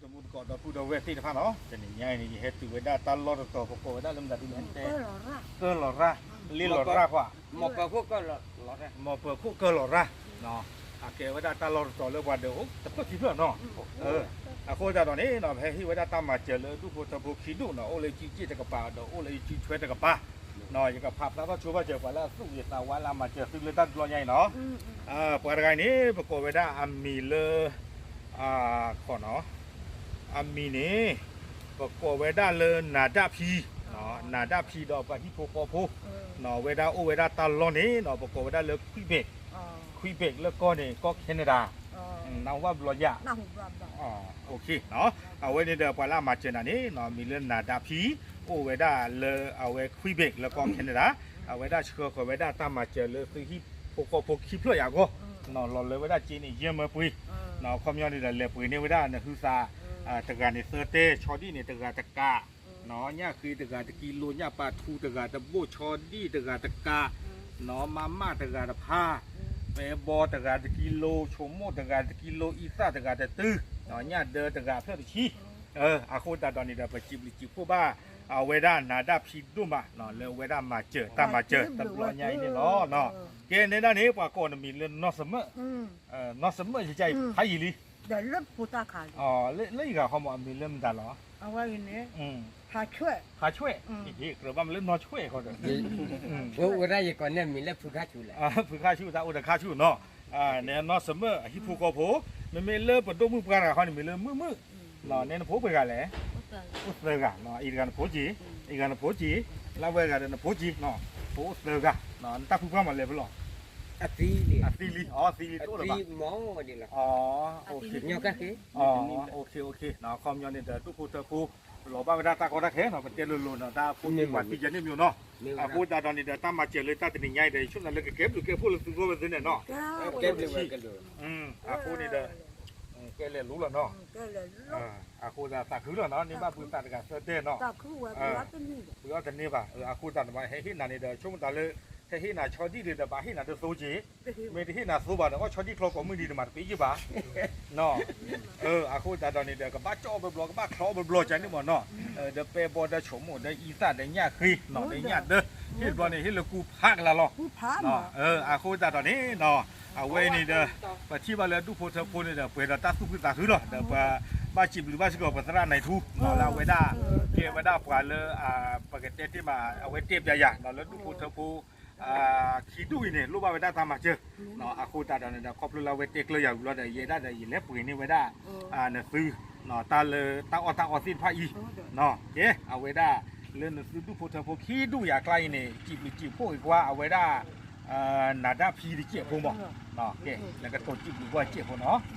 တမူတကိးဒီပုၢ်ဒီဝဲၢ်သ့ၣ်တဖၣ်နီၤ, တနံၤညါအံၤန့ၣ် ယဟဲတုၤဝဲဒၣ်တၢ်လီၢ်တတီၤ ပကိးဝဲဒၣ်လၢမတၤဒ်လဲၣ်, ကၢၢ်လီၤရၣ်, လ့လီၤရၣ်ကွၢ်, မီၢ်ပၢၤခိၣ်ကၢၢ်လီၤရၣ်, အကဲဝဲဒၣ်တၢ်လီၢ်တတီၤလၢပှၤဒၢးအိၣ်တဖျၢၣ်ခံဖျၢၣ်နီၤ. အဃိသတးဒီးန့ၣ် ပဟဲဟ့ၣ်ဝဲဒၣ်တၢ်မၤစၢၤလၢဒူၣ်ဖိထၢဖိခံဒူၣ်နီၤ, အိၣ်လၢယစုစ့ၣ်တကပၤဒီး အိၣ်လၢယစုထွဲတကပၤ, ယကဖးဖျါထီၣ်ဆိဘၣ်စၢၤ ပှၤလၢအသူၣ်ဂ့ၤသးဝါလၢအမၤစၢၤသုလၢတၢ်တဘျီညါအံၤနီၤ. ပှၤတဂၤအံၤန့ၣ် ပကိးဝဲဒၣ်အမံၤလၢ ခီနီၤ, အမံၤန့ၣ် ပကိးဝဲဒၣ်လၢနၤဒၣ်ဖံ, နၤဒၣ်ဖံဒီးပှၤဟံၣ်ဖိဃီဖိ, ဝဲဒၣ်အိၣ်ဝဲဒၣ်တၢ်လီၢ်န့ၣ်နီၤ ပကိးဝဲဒၣ်လၢ Quebec, Quebec လၢကီၢ်န့ၣ် ကီၢ် Canada, နၢ်ဟူဘၣ်ဘျီယၤ, အဝဲန့ၣ်ဒီးပှၤလၢအမၤစၢၤနၤန့ၣ် မံၤလၢနၤဒၣ်ဖံ, အိၣ်ဝဲဒၣ်လၢအဝဲ Quebec လၢကီၢ် Canada, အဝဲဒၣ်ဆှၢဃီၤဝဲဒၣ်တၢ်မၤစၢၤလၢသုဟံၣ်ဖိဃီဖိခံဖျၢၣ်အံၤအဂီၢ်, လီၤလၢဝဲဒၣ်စ့န့ၣ် ယဲၢ်မၢပှ့ၤ, ခီပညီန့ၣ်ဒီး လဲၤပှ့ၤန့ၢ်ဝဲဒၣ်နဟုသး, တဂၤန့ၣ်သၢတဲ, ဆီဒံၣ်န့ၣ်တဂၤတကး, ညၣ်ဃ့တဂၤတကံလိ, ညၣ်ပာ်ထူတဂၤတဘိ, ဆီဒံၣ်တဂၤတကး, မးမၣ်တဂၤတဖါ, ပဲဘီတဂၤတကံလိ, ဆိမိၣ်တဂၤတကံလိ, အံသၣ်တဂၤတတု, ညၣ်ဒၢတဂၤဖျၢၣ်တဆံ, အဃိသတးဒီးန့ၣ်ဒီး ပစံးဘျုးစံးဖှိၣ်ဘၣ် အဝဲဒၣ်နၤဒၣ်ဖံဒိၣ်မး လၢအဝဲဒၣ်မၤစၢၤတၢ်မၤစၢၤတဘျီညါအံၤန့ၣ်လီၤ. ကဲနဲဒၣ်န့ၣ် ပှၤကိးနမံၤလၢနီၢ်စမၢၣ်, နီၢ်စမၢၣ်ယကအံၤဖးယံာ်လံ, လၢယဂၤဃီမး အမံၤလၢမတၤလီၤ, ဖးဆွဲၣ်, ကြၢးဘၣ်မ့ၢ်လၢနီၢ်ဆွဲၣ်ဃီဒီး, ဝဲဒၣ်ယကိးန့ၢ်မံၤလၢဖုခါဆူၣ်လဲၣ်, ဖုခါဆူၣ်တၢ်အိၣ်ဒီးခါဆူၣ်နီၤ, နဲနီၢ်စမၢၣ်အဟံၣ်ဖိဃီဖိ, မ့မ့ၢ်လၢပဒိၣ်မုၣ်ပှၢ်တဂၤဃီန့ၣ် မံၤလၢမုၣ်မုၣ်, နဲနဖိပှဲၤဂၤလဲၣ်, အိၣ်သၢဂၤ, အံၤတဂၤနဖိက့ၤ, အံၤတဂၤနဖိက့ၤ, လၢဝဲဂၤဒီးနဖိက့ၤ, ဖိအိၣ်သၢဂၤ, နတၢ်ဖုပှၢ်မးလဲၤဖဲလဲၣ်, အသံလံ, အသံလံ, အသံလံတအိၣ်လၢၤဘၣ်, အသံလံ, အခီပညီန့ၣ်ဒီး ဒူၣ်ဖိထၢဖိ လီၤဘၣ်ဝဲဒၣ်တၢ်ကီတၢ်ခဲနီၤ, ပတဲလိၤလိၤနီၤ တၢ်ဖိသံကွၢ်သံယဲန့ၣ်မ့ၢ်နီၤ, အဃိသတးဒီးန့ၣ်ဒီး တၢ်မၤစၢၤလၢတၢ်တနံၤညါအံၤဒီး ယဆိကမိၣ်လၢကကဲဘျုးကဲဖှိၣ်လၢသုဂီၢ်ဝဲသ့ၣ်န့ၣ်နီၤ, အဃိန့ၣ်ဒီး ကဲလဲၤလိၤလီၤနီၤ, အဃိသတးသးခုလီၤနီၤ, န့ၢ်ဘၣ်ဘုသးတဂၤသၢတဲနီၤ, ပှ့ၤအီၣ်တန့ၢ်ဘၣ်, အဃိသတးန့ၣ် ဟဲဟ့ၣ်နၤန့ၣ်ဒီး ဆိကမိၣ်တၢ်လၢ ဟဲဟ့ၣ်နၤဆီဒံၣ်ဒီး ဘၣ်ဟ့ၣ်နၤတသိက့ၤ, မ့ၢ်တဟ့ၣ်နၤသိဘၣ်ဒီး အီၣ်ဆီဒံၣ်ချီကိးမုၢ်နံၤတမၤတပ့ၤယ့ၢ်ဘၣ် အဃိသတးဒီးန့ၣ်ဒီး ကဘၣ်ကၠီၣ်အီၣ်ဘျီဘျီ ကဘၣ်ချီအီၣ်ဘျီဘျီကန့ၣ်မ့ၢ်နီၤ, ဒီးပဲဘီဒီးဆိမိၣ်ဒီးအံသၣ်ဒီးညၣ်ဃ့နီၤ ဒီးညၣ်ဒၢ, ဟ့ၣ်တဘျီန့ၣ် ဟ့ၣ်လၢကူဖးကလါလီၤ, အဃိသတးဒီးန့ၣ်နီၤ, အဝဲအံၤန့ၣ်ဒီး ပထံၣ်ဘၣ်လၢဒူၣ်ဖိထၢဖိန့ၣ်ဒီး ပှဲၤဒီးတၢ်သူၣ်ခုသးခုလီၤ, ဒီးပဘၣ်စံးဘျုးဘၣ်စ့ၢ်ကီး ပသရၣ်နံၤထူ လၢအဝဲဒၣ် ကဲဝဲဒၣ်ပှၤလၢ ပကတဲတ့ၢ်မး အဝဲတဲပျးယၤ လၢဒူၣ်ဖိထၢဖိ ခံဒူၣ်အံၤန့ၣ် လိၣ်ဘၣ်ဝဲဒၣ်တၢ်မၤစၢၤ, အဃိသတးဒီးန့ၣ်ဒီး ခီဖျိလၢအဝဲတဲကျၢၤယၤဝံၤလီၤဒီး ယဲဒၣ်ဒီးယလဲၤပှ့ၤန့ၢ်ဝဲဒၣ် နသု တၢ်လၢတၢ်အီၣ်တၢ်အီသ့ၣ်တဖၣ်အံၤ, ကဲ အဝဲဒၣ် လၢနသုဒူၣ်ဖိထၢဖိခံဒူၣ်အံၤအကျါအံၤန့ၣ် စံးဘျုးစံးဖှိၣ်က့ၤကွၢ် အဝဲဒၣ် နၤဒၣ်ဖံတစဲးဖိမး, ကဲ နကတိၤစံးဘျုးကွၢ်စဲးဖိနီၤ, တဲ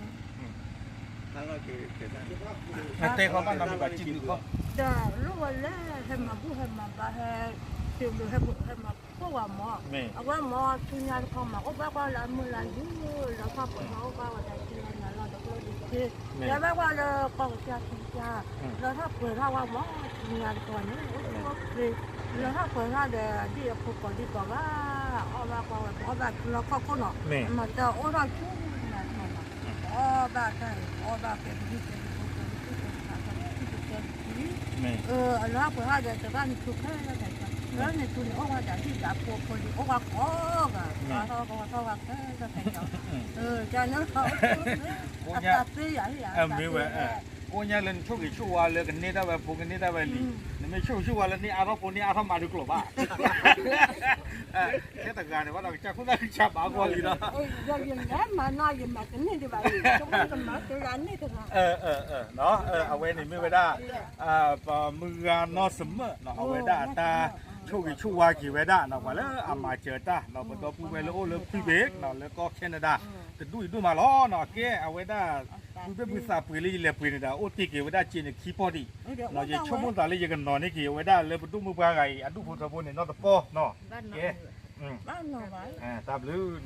ခီဘၣ်နီတမံၤဘၣ်စံးဘျုးခီ, ဒီးလိၣ်ဝဲလၢ ဟဲမၤဘူၣ်ဟဲမၤဘါ ဟဲ စံးဘျုးဟဲမၤဖှိၣ်ဝဲမး, အဝဲမ့ၢ်ဆူညါတခီမး အိၣ်ဘၣ်ကွၢ်လၢအမုၢ်လၢ်ယုၢ် လီၤထီၣ်ပှဲၤထီၣ်အိၣ်ဘၣ်ဝဲဒၣ်ထံလီၤနၤလီၤ ဒီးကျိဒံးသ့, ယဘၣ်ကွၢ်လၢကီၢ်ကစၢ်ထံကစၢ် လီၤထီၣ်ပှဲၤထီၣ်ဝဲမး ဆူညါတခီန့ၣ် အိၣ်ဆူၣ်အိၣ်ချ့, လီၤထီၣ်ပှဲၤထီၣ်ဒီး ဒ်အဖိကိးဒံကိးဂၤ အီၣ်ဘၣ်ကွၢ်ဝဲ ပအီၣ်ဘၣ်ထံလီၢ်ကီၢ်ခိၣ်နီၤ, အမၤတၢ်အိၣ်ထီၣ်ဆူညါတခီနီၤ, ပအီၣ်ဘၣ်တၢ်အံၤ ပအီၣ်ဘၣ်ကဲပဒုၣ်ကဲပဖိကဲပဒုၣ်ကဲပသးကဲပဒုၣ်ကဲပသံ အလီၤထီၣ်ပှဲၤထီၣ်ဒီး တဘၣ်နထူခဲလၢာ်ခဲဆ့, လၢနထူန့ၣ် အိၣ်ဝဲဒၣ်ဟံၣ်ဒၣ်ဖိအဖိလံၤ အိၣ်ဝဲကိးဂၤ, ထီၣ်ဝဲထီၣ်ဝဲခဲလၢာ်ခဲဆ့, ကန့ၣ်လီၤ, အတၢ်သ့ယၤဟံၣ်ယၤ မ့ၢ်ဝဲ, ကိးညါလၢနဆိၣ်ဂ့ၤဆိၣ်ဝါလၢကန့ၢ်ဒၣ်ဝဲဖိကန့ၢ်ဒၣ်ဝဲလံၤ, နမ့ၢ်ဆိၣ်ဂ့ၤဆိၣ်ဝါလၢန့ၢ်အါထီၣ်ဖိန့ၢ်အါထီၣ်မးတကျိၤဘၣ် ခဲတဂၤန့ၣ် ဘၣ်ဒီးကစၢ်ခိၣ်သၣ်ကစၢ်ဘၣ်ကွၢ်လံနီၤ, ယမၤနီၤ ယမၤတန့ၢ်ဒံးဘၣ်အံၤ, ကမၤတဂၤန့ၢ်တဂၤ, အဝဲန့ၣ်မ့ၢ်ဝဲဒၣ် ပမုၢ်ဂၤနီၢ်စမၢၣ်နီၤ အဝဲဒၣ်အတၢ်ဆိၣ်ဂ့ၤဆိၣ်ဝါက့ၤဝဲဒၣ်နီၤ ပှၤလၢအမၤစၢၤတၢ်နီၤ ပဒီပုၢ်ဝဲၢ်လၢအိၣ်လၢ Quebec နီၤ လၢကီၢ် Canada တဒူၣ်အံၤဒိၣ်မးလီၤနီၤ, ကဲ အဝဲဒၣ် ပုၢ်သ့ၣ်ပုၢ်သးပှ့ၤလၢယလဲၤပှ့ၤန့ၣ်ဒီး အိၣ်တ့ၢ်က့ၤဝဲဒၣ်စ့န့ၣ်ခံပီၢ်ဒံး, ယဆိကမိၣ်သးလၢယကနီၤန့ၢ်က့ၤဝဲဒၣ်လၢပဒိၣ်မုၣ်ပှၢ်ဂၤအံၤ အဒူၣ်ဖိထၢဖိန့ၣ်နီတပီၢ်နီၤ, ကဲ တၢ်ဘျုးနီၤ ဝံၤ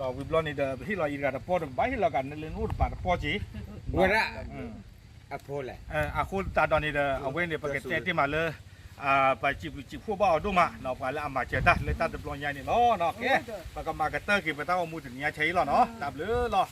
ဘျီန့ၣ်ဒီး ပဟ့ၣ်လီၤအံၤတဂၤတပီၢ်ဒီး ပဘၣ်ဟ့ၣ်လီၤကးနလၢနအိၣ်တပၤတပီၢ်က့ၤ, ဝဲဒၣ် အဃိသတးဒီးန့ၣ်ဒီး အဝဲန့ၣ် ပကတဲတ့ၢ်မးလၢ ပစံးဘျုးစံးဖှိၣ်ဘၣ်အီၤဒိၣ်မးနီၤ ပှၤလၢအမၤစၢၤတၢ်လၢတၢ်တဘျီညါန့ၣ်လီၤ, ကဲ ပကမၤကတၢၢ်က့ၤပတၢ်အိၣ်မူတနံၤညါခဲအံၤလီၤနီၤ, တၢ်ဘျုးလီၤ.